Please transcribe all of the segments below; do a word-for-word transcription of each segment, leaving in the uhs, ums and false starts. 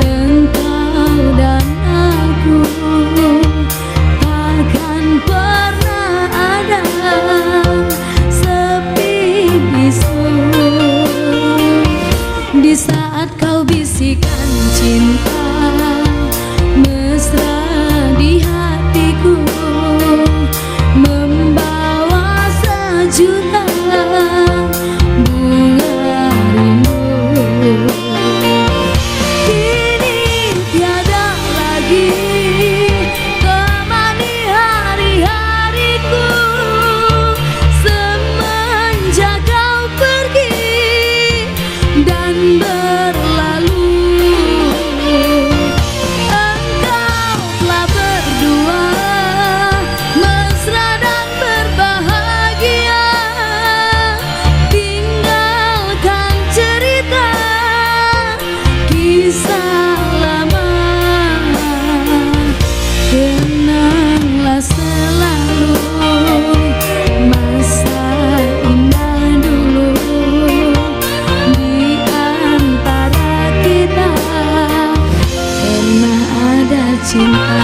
Engkau dan aku takkan pernah ada sepi bisu. Di saat kau bisikan cinta mesra di hatiku, membawa sejuta bunga rindu. Kini tiada lagi temani hari-hariku semenjak kau pergi dan berlalu. Engkau telah berdua mesra dan berbahagia. Tinggalkan cerita kisah lama. Kenanglah selalu masa indah dulu di antara kita. Pernah ada cinta.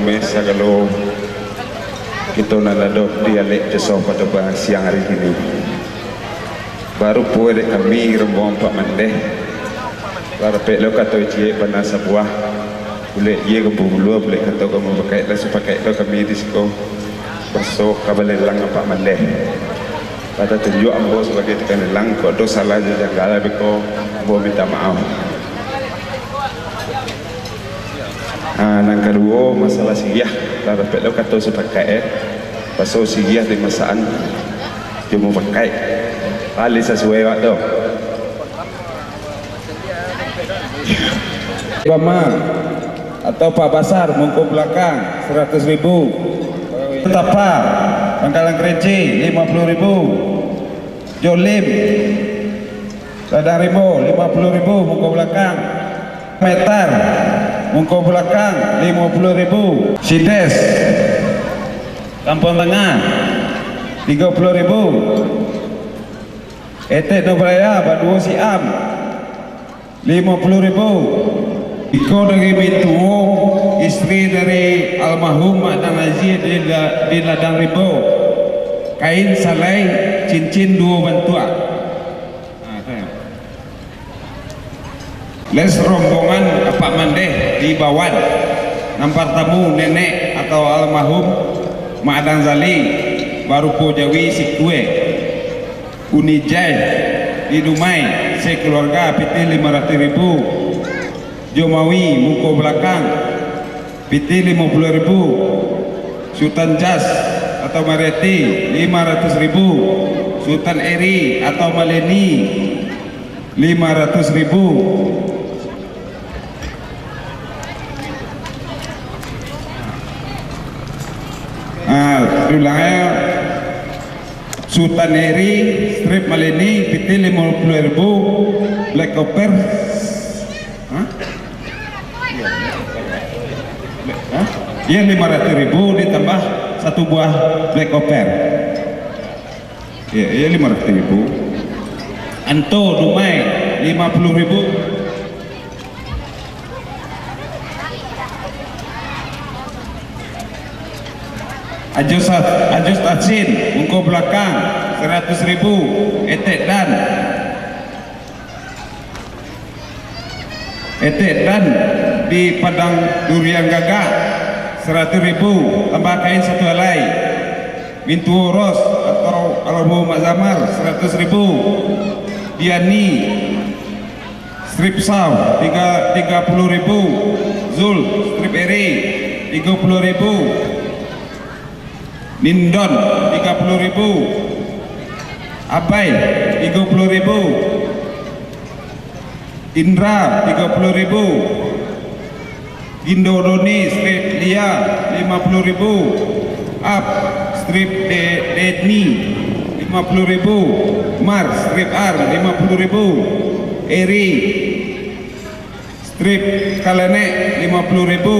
Sagalo kito nan ado di alek Jesoh pado siang ari kini. Barupo dek kami rombongan Pak Mandeh, lah dapek lo kato ciek bana sabuah, bulek iyo ka pungulu, bulek kato ka mupakaik, lah supakaik lo kami di siko, baso ka balelang Pak Mandeh. Pada tunjuak ambo sabagai tukang lelang, kok ado salah jo janggal, beko ambo minta maaf. Ah, nan kaduo, masalah siriah. Lah dapek lo kato sapakaik, eh. Paso siriah di masaan jo mupakaik. Paling sasuai awak tu. Bama atau Pak Basar, mungko balakang, saratus ribu. Tapa, Pangkalan Kerinci, limo puluah ribu. Jolim, Ladang Rimbo, limo puluah ribu, mungko balakang. Metar, mungko balakang, limo puluah ribu. Sides, Kampuang Tangah, tigo puluah ribu. Etek Nubraya, baduo si Am, limo puluah ribu. Iko dari mintuo, istri dari almarhum Mak Dang Aziz di La-, di Ladang Rimbo. Kain salai, cincin duo bantuak. Nah, tu. Les rombongan Apak Mandeh di Bawan. Nan partamu, nenek atau almarhum Mak Adang Zali, barupo jawi sikue. Uni Jai di Dumai, sakaluarga, pitih limo ratuih ribu. Jomawi, muko balakang, pitih limo puluah ribu. Sutan Jas atau Mariati, limo ratuih ribu. Sutan Eri atau Maleni, limo ratuih ribu. Ah, diulang, eh. Sutan Eri, strip Maleni, pitih limo puluah ribu, Black Copper. Hah? Hah? Iya, lima ratus ribu ditambah satu buah Black Copper. Iya, iya, lima ratus ribu. Anto Dumai, lima puluh ribu. Ajus, Ajus Tasin, muko balakang, saratus ribu, Etek Dan. Etek Dan di Padang Durian Gagak, saratus ribu, tambah kain satu alai. Mintuo Ros atau almarhum Mak Zamar, saratus ribu. Diani, strip Saw, tiga, tiga puluh ribu. Zul, strip Eri, tigo puluh ribu. Nindon, tigo puluah ribu. Abai, tigo puluah ribu. Indra, tigo puluah ribu. Indo Doni, strip Lia, lima puluah ribu. Ap, strip De-, Dedni, lima puluah ribu. Mar, strip Ar, lima puluah ribu. Eri, strip Kalenek, lima puluah ribu.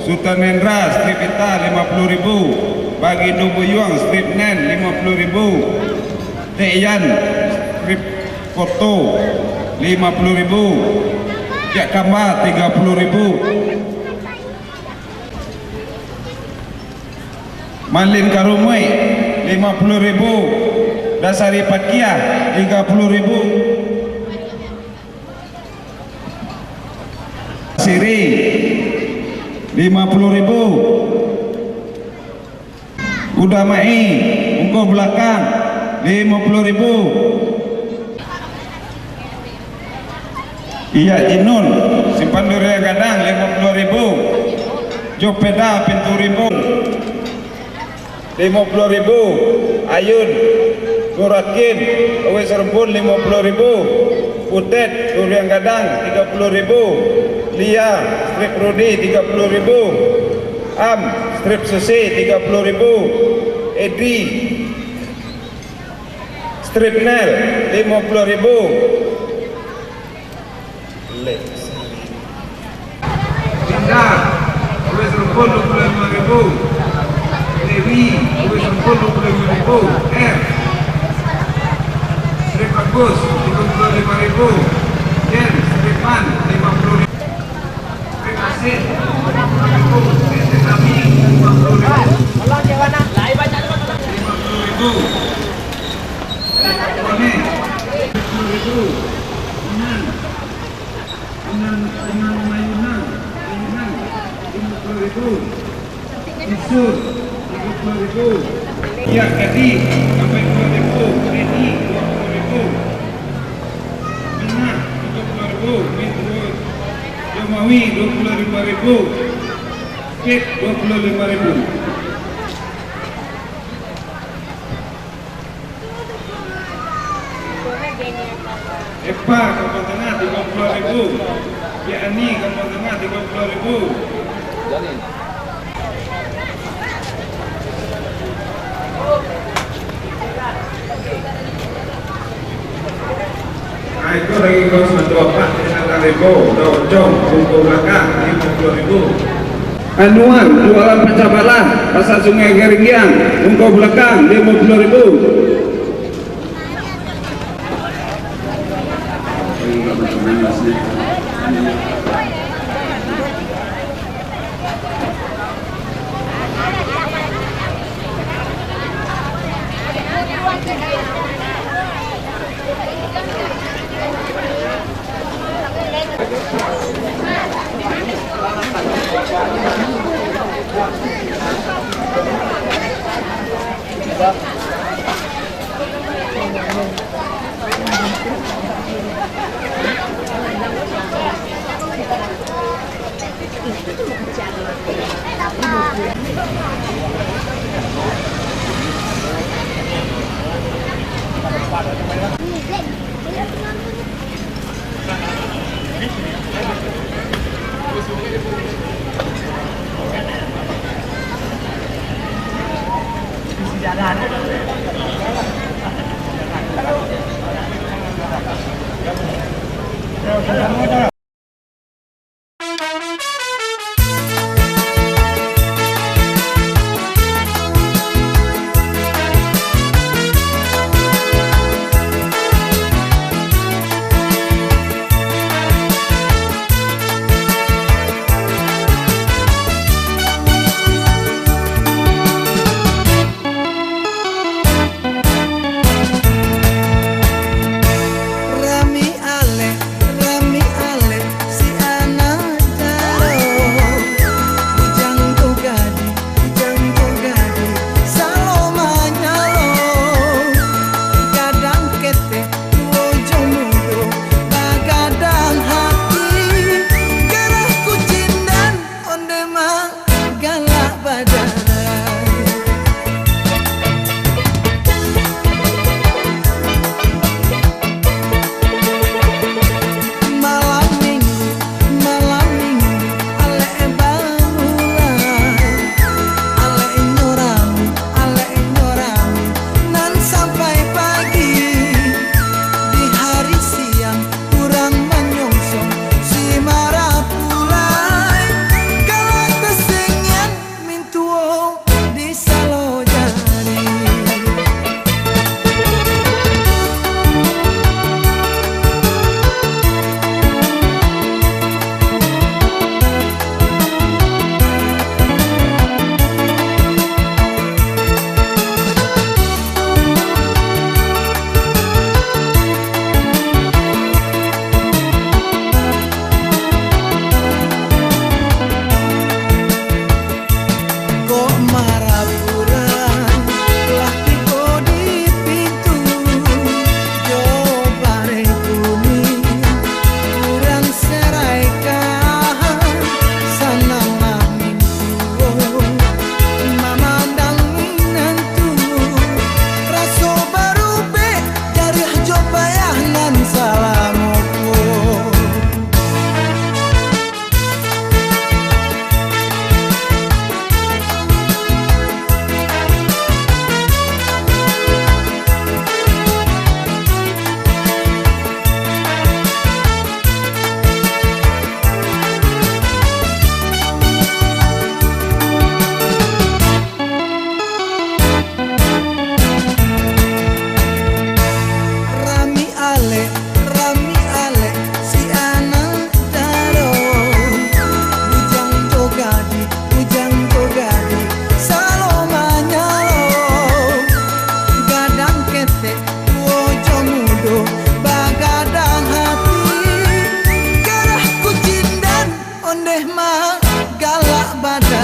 Sutan Hendra, strip Ita, lima puluah ribu. Bagindo Buyuang, strip Nen, lima puluah ribu. Tek Yan, strip Koto, lima puluah ribu. Jak Kamba, tigo puluah ribu. Malin Karumuik, lima puluah ribu. Dasari Pakiah, tigo puluah ribu. Siri, lima puluah ribu. Uda Mai, muko balakang, lima puluah ribu. Iya Jinun, Simpang Durian Gadang, lima puluah ribu. Jopeda, Pintu Rimbun, lima puluah ribu. Ayun, Nurakin, Uwis Rumpun, lima puluah ribu. Putet, Durian Gadang, tigo puluah ribu. Lia, Strip Rudi, tigo puluah ribu. Am, Strip Susi, tigo puluah ribu. Edi, Strip Nel, lima puluah ribu. Linda, Uwis Rumpun, dua puluah lima ribu. Dewi, Uwis Rumpun, dua puluah lima ribu. R, Strip Agus, tigo puluah lima ribu. Jen, Strip Man, lima puluah ribu. Strip Asin, lima puluah ribu. Strip Kami, Ribu. Isun, tiga puluh ribu. Minyak gadih, lapan puluh ribu. Redi, dua puluh ribu. Minyak, tujuh puluh ribu. Minyak, Jomawi, dua puluh lima ribu. Pit, dua puluh lima ribu. Epa, Kampung Tangah, tigo puluah ribu. Cik Ani, Kampung Tangah, tigo puluah ribu. Nah, itu lagi kau satu apa, lima ribu. Daun cong, bungkuh balakang, lima puluah ribu. Anuar, jualan pecah balah, Pasar Sungai Garinggiang, bungkuh balakang, lima puluah ribu. Rami alek, rami alek, si anak daro. Bujang tu gadih, bujang tu gadih, salo manyalo. Gadang ketek, tuo jo mudo, bagadang hati. Garah kucindan, onde mah galak badarah. Malam minggu, malam minggu, alek bamulai. Alek inyo rami, alek inyo rami, nan sampai pagi. Di hari siang, urang manyongsong si marapulai. Kalau tasingian mintuo di salo jari. Kok marapura lah tibo di pintu, jo bareh bunyi urang seraikan, sananglah mintuo mamandang minantu, raso barubek. Jarih jo payah nan salamo ko. Rami alek, rami alek, si anak daro. Bujang jo gadih, bujang jo gadih, salo manyalo. Gadang ketek, tuo jo mudo, bagadang hati. Garah kucindan, ondeh mah galak badan.